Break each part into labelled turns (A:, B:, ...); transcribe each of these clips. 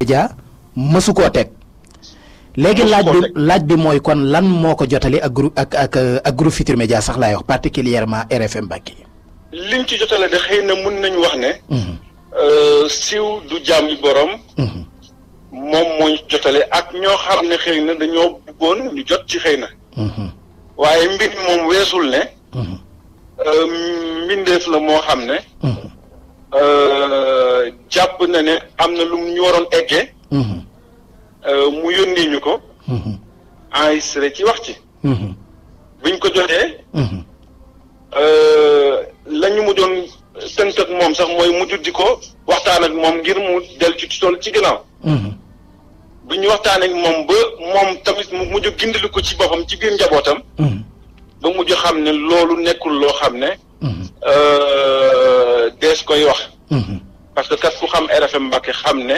A: Média mësu koo teg. léegi laaj bi mooy kon lan moo ko jotali ak groupe ak groupe Futurs Médias sax laay wax particulièrement RFM Mbacké.
B: liñ ci jotale de xëy na mën nañu wax ne. siiw du jàmmi borom. moom mooy jotale ak ñoo xam ne xëy na dañoo bëggoon ñu jot ci xëy na. waaye mbir moom weesul ne. mbindeef la moo xam ne. jàpp na ne am na lu ñu waroon eggee. mu yónnee ñu ko. enregistré ci wax ci. biñ ko jotee. la ñu mu doon tënk ak moom sax mooy mujj di ko waxtaan ak moom ngir mu del ci tool ci gannaaw. bi ñu waxtaan ak moom ba moom tamit mu mujj gindali ko ci boppam ci biir njabootam. ba mujj xam ne loolu nekkul loo xam ne. dees koy wax. parce que kat ku xam RFM Mbacké xam ne.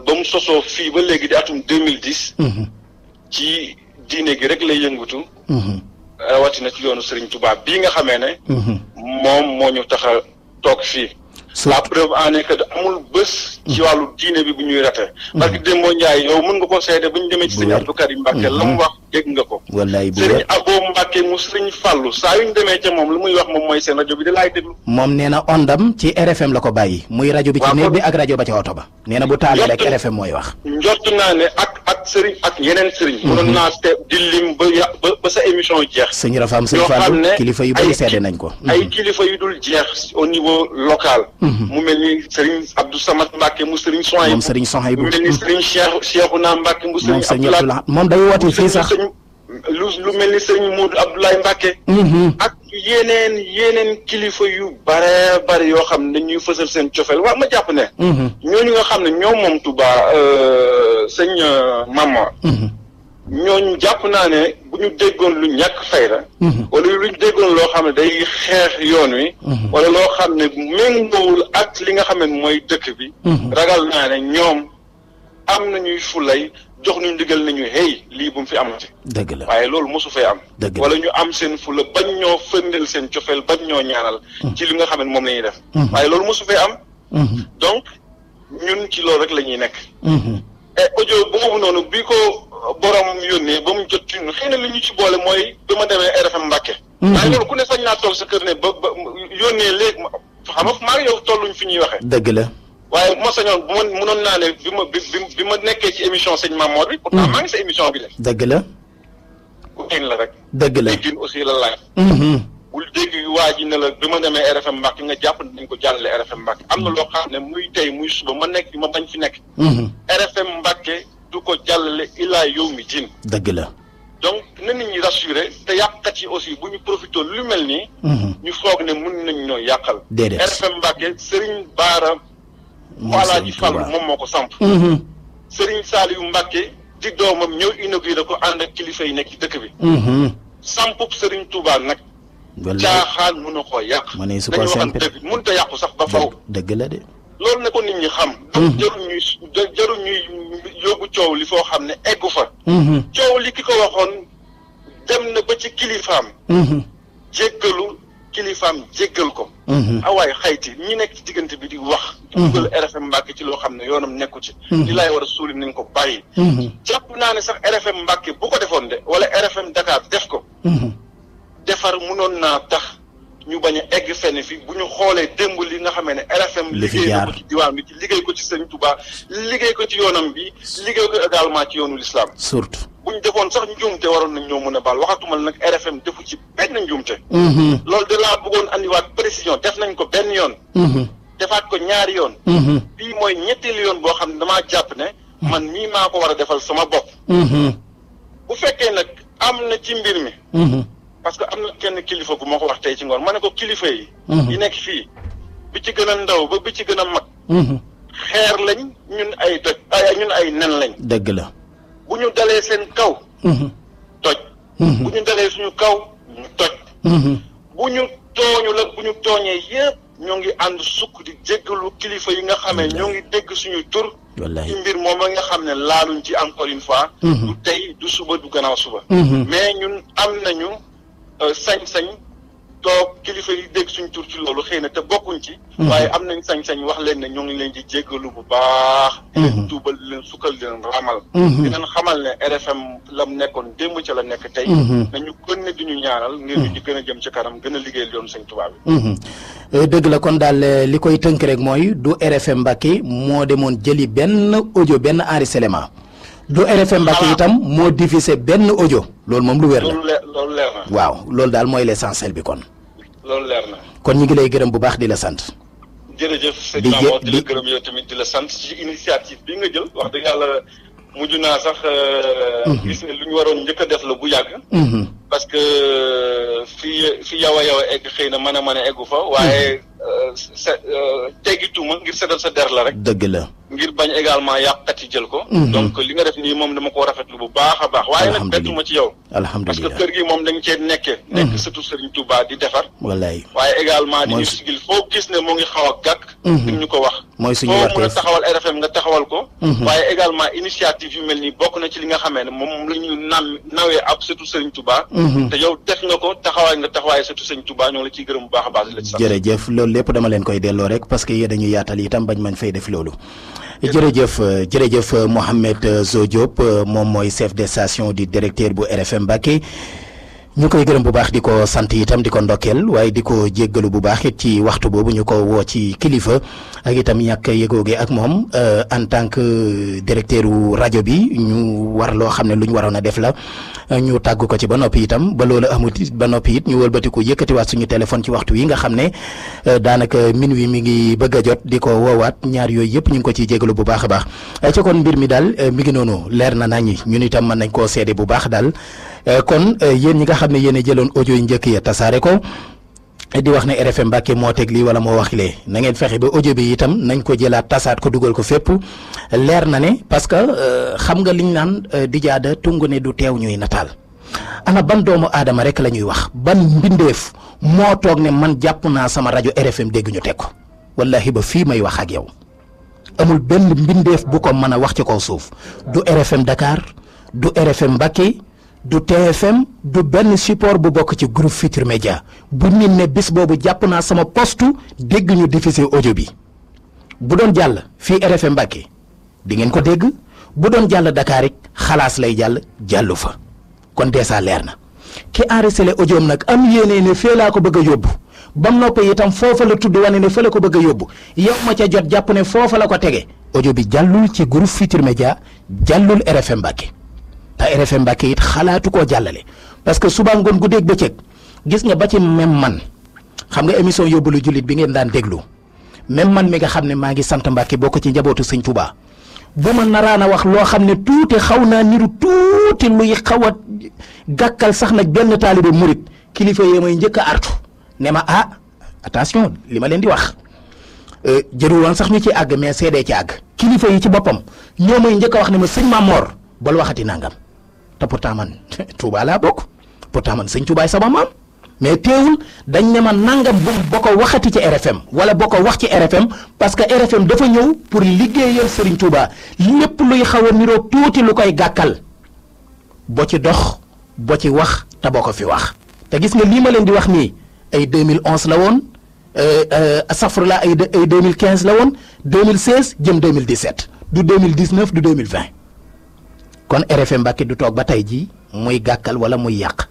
B: ba mu sosoo fii ba léegi di atum 2010. ci diine gi rek lay yëngatu. rawatina ci yoonu Serigne Touba bii nga xamee ne. moom moo ñu tax a toog fii. la preuve en est que amul bés. ci wàllu diine bi bu ñuy rate. parce que Demba Ndiaye yow mën nga ko seede bu ñu demee ci Serigne Abdou Karim Mbacké la mu wax dégg nga ko.
A: wallaay bu
B: Serigne Abo Mbacké mu Serigne Fallou saa yu ñu demee ca moom lu muy wax moom mooy seen rajo bi di laay déglu.
A: moom nee na ondam ci RFM la ko bàyyi. muy rajo bi ci néeg bi ak rajo ba ca oto ba. nee na bu taalee rek RFM mooy wax.
B: njort naa ne ak Serigne ak yeneen Serigne. mënoon naa te di lim ba sa émission jeex.
A: sëñ Rafam sëñ Fallou kilifa yu bëri seede nañ ko.
B: ay kilifa yu dul jeex au niveau local. mu mel ni Serigne Abdou Samad Mbacké mu Serigne Sohaïbou.
A: moom Serigne Sohaïbou.
B: mu mel ni Serigne Cheikhouna Mbacké mu Serigne Abdoulaye.
A: moom day woote fii sax.
B: lu mel ni Serigne Modou Abdoulaye Mbacké. ak yeneen kilifa yu bare yoo xam ne dañuy fësal seen cofeel waaw ma jàpp ne. ñooñu nga xam ne ñoom moom Touba sëñ Mama. ñooñu jàpp naa ne bu ñu déggoon lu ñàkk fayda. wala lu ñu déggoon loo xam ne day xeex yoon wi. wala loo xam ne méngoowul ak li nga xam ne mooy dëkk bi. ragal naa ne ñoom am nañuy fulay jox ñu ndigal nañu hey lii bu mu fi amati.
A: dëgg la
B: waaye loolu mosu fay am.
A: dëgg la
B: wala ñu am seen fula bañ ñoo fëndeel seen cofeel bañ ñoo ñaanal. ci li nga xam ne moom la ñuy def. waaye loolu mosu fay am. donc ñun ci loolu rek la ñuy nekk. et audio boobu noonu bi ko borom yónnee ba mu jot ci ñun xëy na li ñu ci boole mooy ba ma demee RFM Mbacké. waaye loolu ku ne sañ naa toog sa kër ne ba yónnee léegi xam nga maa ngi yow tolluñ fi ñuy waxee.
A: dëgg la.
B: waaye bu ma sañoon bu ma mënoon naa ne bi ma nekkee ci émission sëñ Mamor bi. pourtant maa ngi sa émission bi la.
A: dëgg la.
B: ku xiin la rek.
A: dëgg la
B: déggin aussi la laaj. bul dégg waa ji ne la bi ma demee RFM Mbacké nga jàpp ne dañ ko jàllale RFM Mbacké am na loo xam ne muy tey muy suba ma nekk ma bañ fi nekk. RFM Mbacké du ko jàllale ilaa yow mi jin.
A: dëgg la.
B: donc na nit ñi rassuré te yàqkat yi aussi bu ñu profité lu mel nii. ñu foog ne mun nañ ñoo yàqal.
A: déedéet
B: RFM Mbacké Serigne Bara. voilà ji Fallou moom moo ko samp. Serigne Saliou Mbacké di doomam ñëw inauguré ko ànd ak kilifa yi nekk ci dëkk bi. sampub Serigne Touba nag. caaxaan mën na koo yàq.
A: ma ne su ko simple
B: dëgg mënut a yàqu sax ba faw.
A: dëgg la de.
B: loolu na ko nit ñi xam. jarul ñuy yóbbu coow li foo xam ne eggu fa. coow li ki ko waxoon dem na ba ci kilifaam. jéggalu kilifaam jéggal ko. awaay xayti ñi nekk ci diggante bi di wax. di dugal RFM Mbacké ci loo xam ne yoonam nekku ci. li laay war a suuli nañ ko bàyyi. jàpp naa ne sax RFM Mbacké bu ko defoon de wala RFM Dakar def ko. defar mënoon naa tax ñu bañ a egg fenn fi bu ñu xoolee démb li nga xamee ne RFM liggéey na ko ci diwaan bi ci liggéey ko ci Sëriñ Touba liggéey ko ci yoonam bi liggéey ko également ci yoonu l'islam
A: surtout
B: bu ñu defoon sax njuumte waroon nañ ñoo mën a baal waxatumal nag RFM defu ci benn njuumte loolu de laa bëggoon andiwaat précision def nañ ko benn yoon defaat ko ñaari yoon bii mooy ñetteelu yoon boo xam ne damaa jàpp ne man mii maa ko war a defal sama bopp bu fekkee nag am na ci mbir mi parce que am na kenn kilifa gu moo ko wax tey ci ngoon ma ne ko kilifa yi yi nekk fii bi ci gën a ndaw ba bi ci gën a mag xeer lañ ñun ay doj ñun ay nen lañ
A: dëgg la
B: bu ñu dalee seen kaw toj bu ñu dalee suñu kaw ñu toj bu ñu tooñu la bu ñu tooñee yëpp ñoo ngi ànd sukk di jéggalu kilifa yi nga xamee ñoo ngi dégg suñu tur ci mbir moom nga xam ne laaluñ ci encore une fois du tey du suba du gannaaw suba mais ñun am nañu sañ-sañ toog kilifa yi dégg suñ tur ci loolu xëy na te bokkuñ ci. waaye am nañ sañ-sañ wax leen ne ñoo ngi leen di jéggalu bu baax. di leen tuubal di leen sukkal di leen ramal. di leen xamal ne RFM lam nekkoon démb ca la nekk tey. nañu gën ne di ñu ñaanal ngir ñu di gën a jëm ci kanam gën a liggéeyal yoon Sëñ Tuubaa bi.
A: dëgg la kon daal li koy tënk rek mooy du RFM Mbacké moo demoon jëli benn audio benn enregistrement. du RFM Mbacké itam moo diffusé benn audio loolu moom lu wér la
B: loolu leer na
A: waaw loolu daal mooy l'essentiel bi kon
B: loolu leer na
A: kon ñu ngi lay gërëm bu baax di la sant
B: jërëjëf sëñ Mamour di la gërëm yow tamit di la sant ci initiative bi nga jël wax dëgg yàlla mujj naa sax gis ne lu ñu waroon njëkk a def la bu yàgg parce que fi yow a egg xëy na mën a eggu fa waaye teggituma ngir seddal sa der la rek
A: dëgg la
B: ngir bañ également yàqkat yi jël ko donc li nga def nii moom dama ko rafetlu bu baax a baax waaye nag bettuma ci yow parce que kër gi moom dañ cee nekk surtout Serigne Touba di defar
A: wallaay
B: waaye également di ñu sigil foo gis ne moo ngi xaw a gàkk di ñu ko wax
A: mooy suñu
B: foo mën a taxawal RFM nga taxawal ko waaye également initiative yu mel nii bokk na ci li nga xamee ne moom la ñu nawee ab surtout Serigne Touba te yow def nga ko taxawaay surtout Serigne Touba ñoo la ciy gërëm bu baax a baax di la ci sant
A: jërëjëf loolu lépp dama leen koy delloo rek parce que yéen dañu yaatal itam bañ mañ fay def loolu jërëjëf Mouhamed Zo Diop moom mooy chef de station di directeur bu RFM Mbacké ñu koy gërëm bu baax di ko sant itam di ko ndokkeel waaye di ko jéggalu bu baax it ci waxtu boobu ñu ko woo ci kilifa ak itam ñàkk yëgooge ak moom en tant que directeur wu rajo bi ñu war loo xam ne lu ñu waroon a def la ñu tàgg ko ci ba noppi itam ba loolu amut ba noppi it ñu wëlbati ko yëkkatiwaat suñu téléphone ci waxtu wi nga xam ne daanaka minuit mi ngi bëgg a jot di ko woowaat ñaar yooyu yëpp ñu ngi ko ciy jégalu bu baax a baax ci kon mbir mi daal mi ngi noonu leer na nañi ñun itam mën nañ koo seede bu baax daal kon yéen ñi nga xam ne yéen a jëloon audio yi njëkk ya tasaare ko di wax ne RFM Mbacké moo teg lii wala moo wax lee na ngeen fexe ba audio bi itam nañ ko jëlaat tasaat ko dugal ko fépp leer na ne parce que xam nga liñ naan di jaada tungu ne du teew ñuy nataal ana ban doomu aadama rek la ñuy wax ban mbindeef moo toog ne man jàpp naa sama rajo RFM dégg ñu teg ko wallahi ba fii may wax ak yow amul benn mbindeef bu ko mën a wax ci kaw suuf du RFM Dakar du RFM Mbacké du TFM du benn support bu bokk ci groupe Futurs Médias bu nit ne bis boobu jàpp naa sama poste dégg ñu diffuser audio bi bu doon jàll fii RFM Mbacké di ngeen ko dégg bu doon jàll Dakar it xalaas lay jàllu fa kon deesa leer na ki enregistré audio nag am yéene ne fee laa ko bëgg a yóbbu bam noppee itam foofa la tudd wane ne fa la ko bëgg a yóbbu yow ma ca jot jàpp ne foofa la ko tege audio bi jàllul ci groupe Futurs Médias jàllul RFM Mbacké te RFM Mbacké it xalaatu koo jàllale parce que suba ngoon guddeeg bëccëg gis nga ba ci même man xam nga émission yóbbalu jullit bi ngeen daan déglu même man mi nga xam ne maa ngi sant Mbacké bokk ci njabootu Sëñ Touba bu ma naraan a wax loo xam ne tuuti xaw naa niru tuuti luy xaw a gàkkal sax nag benn taalibe murit kilifa yee may njëkk a artu ne ma attention li ma leen di wax jërul woon sax ñu ci àgg mais seedee ci àgg kilifa yi ci boppam ñoo may njëkk a wax ne ma sëñ Mamor bal waxati nangam te pourtant man Touba laa bokk pourtant man sëñ Touba sama maam mais teewul dañ ne ma nangam boo ko waxati ci RFM wala boo ko wax ci RFM parce que RFM dafa ñëw pour liggéeyal Serigne Touba lépp luy xaw a niroo tuuti lu koy gàkkal boo ci dox boo ci wax te boo ko fi wax te gis nga lii ma leen di wax nii ay 2011 la woon safrula ay 2015 la woon 2016 jëm 2017 du 2019 du 2020 kon RFM Mbacké du toog ba tey jii muy gàkkal wala muy yàq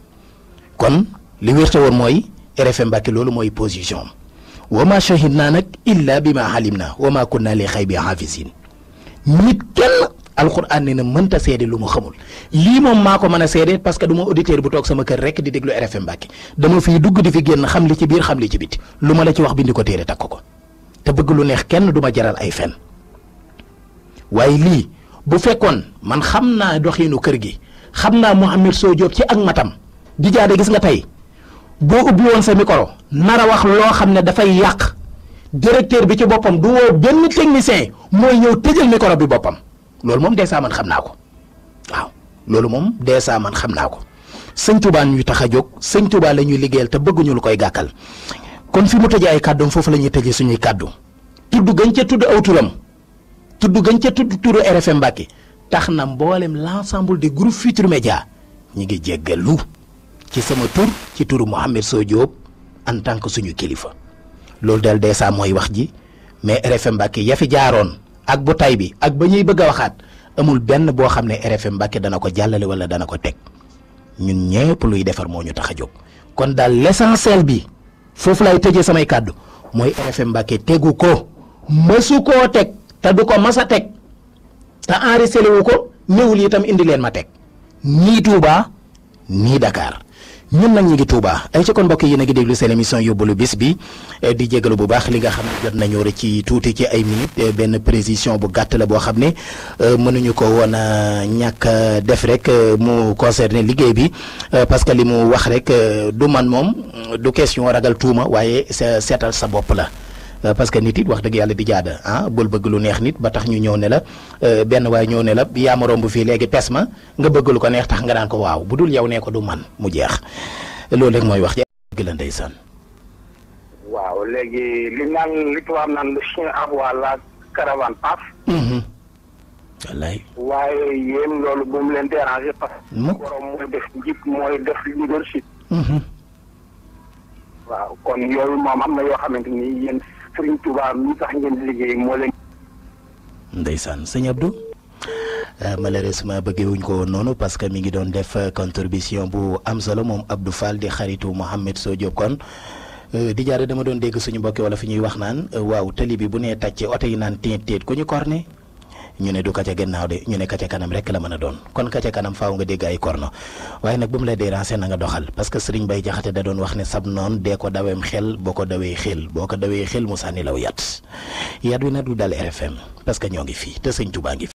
A: kon li wérte woon mooy RFM Mbacké loolu mooy position am wa ma shahidna nag illa bi ma alimna wa ma kunna li xaybi hafisin nit kenn alquran ne na mënta seede lu mu xamul lii moom maa ko mën a seede parce que du ma auditeur bu toog sama kër rek di déglu RFM Mbacké dama fiy dugg di fi génn xam li ci biir xam li ci biti lu ma la ci wax bindi ko téere takk ko te bëgg lu neex kenn du ma jaral ay fen waaye lii bu fekkoon man xam naa doxiinu kër gi xam naa Mouhamed Zo Diop ci ak matam di jaade gis nga tey boo ubbi woon sa micro nar a wax loo xam ne dafay yàq directeur bi ci boppam du woo benn technicien mooy ñëw tëjal micro bi boppam loolu moom deesaa man xam naa ko waaw loolu moom deesaa man xam naa ko sëñ Touba ñuy tax a jóg sëñ Touba la ñuy liggéeyal te bëgguñu lu koy gàkkal kon fi mu tëjee ay kàddoom foofu la ñuy tëjee suñuy kàddu tudd gañ ca tudd aw turam tudd gañ ca tudd turu RFM Mbacké tax na mboolem l'ensemble des groupes Futurs Médias ñi ngi jéggalu ci sama tur ci turu Mouhamed Zo Diop en tant que suñu kilifa loolu del dèjà mooy wax ji mais RFM Mbacké ya fi jaaroon ak bu tay bi ak ba ñuy bëgg a waxaat amul benn boo xam ne RFM Mbacké dana ko jàllale wala dana ko teg ñun ñëpp luy defar moo ñu tax a jóg kon daal l'essentiel bi foofu lay tëjee samay kàddu mooy RFM Mbacké tegu ko mësu koo teg te du ko mas a teg te enregistré wu ko ñëwul itam indi leen ma teg nii Touba nii Dakar ñun nag ñu ngi Touba ay ci kon mbokk yi na ngi déglu seen émission yóbbalu bis bi di jégalu bu baax li nga xam ne jot nañoo rek ci tuuti ci ay minutes benn précision bu gàtt la boo xam ne mënuñu ko woon a ñàkk def rek mu concerné liggéey bi parce que li mu wax rek du man moom du question ragal tuuma waaye seetal sa bopp la. parce que nit it wax dëgg yàlla di jaada bul bëgg lu neex nit ba tax ñu ñëw ne la benn waaye ñëw ne la yaa ma romb fii léegi pes ma nga bëgg lu ko neex tax nga naan ko waaw bu dul yow nee ko du man mu jeex loolu rek mooy wax ji dëgg la ndeysaan.
C: waaw léegi li naan li tubaab naan le chien aboie la caravane passe.
A: wallaay.
C: waaye yéen loolu bu mu leen déranger parce que. borom mooy def njiit mooy def leadership. waaw kon yooyu moom am na yoo xamante ni yéen Serigne Touba mi tax ngeen liggéey moo leen.
A: ndeysaan sëñ Abdou malheureusement bëggee wuñ ko woon noonu parce que mi ngi doon def contribution bu am solo moom Abdou Fall di xaritu Mouhamed Sow Diop kon di jaare dama doon dégg suñu mbokki wala fi ñuy wax naan waaw tali bi bu nee tàccee oto yi naan téet ku ñu korne ñu ne du ka ca gannaaw de ñu ne ka ca kanam rek la mën a doon kon ka ca kanam faaw nga dégg ay korno waaye nag bu mu la déranger na nga doxal parce que Serigne Baye Jaxate da doon wax ne sab noon dee ko daweem xel boo ko dawee xel boo ko dawee xel mu sànni law yat wi nag du dal RFM parce que ñoo ngi fii te sëñ Touba ngi fi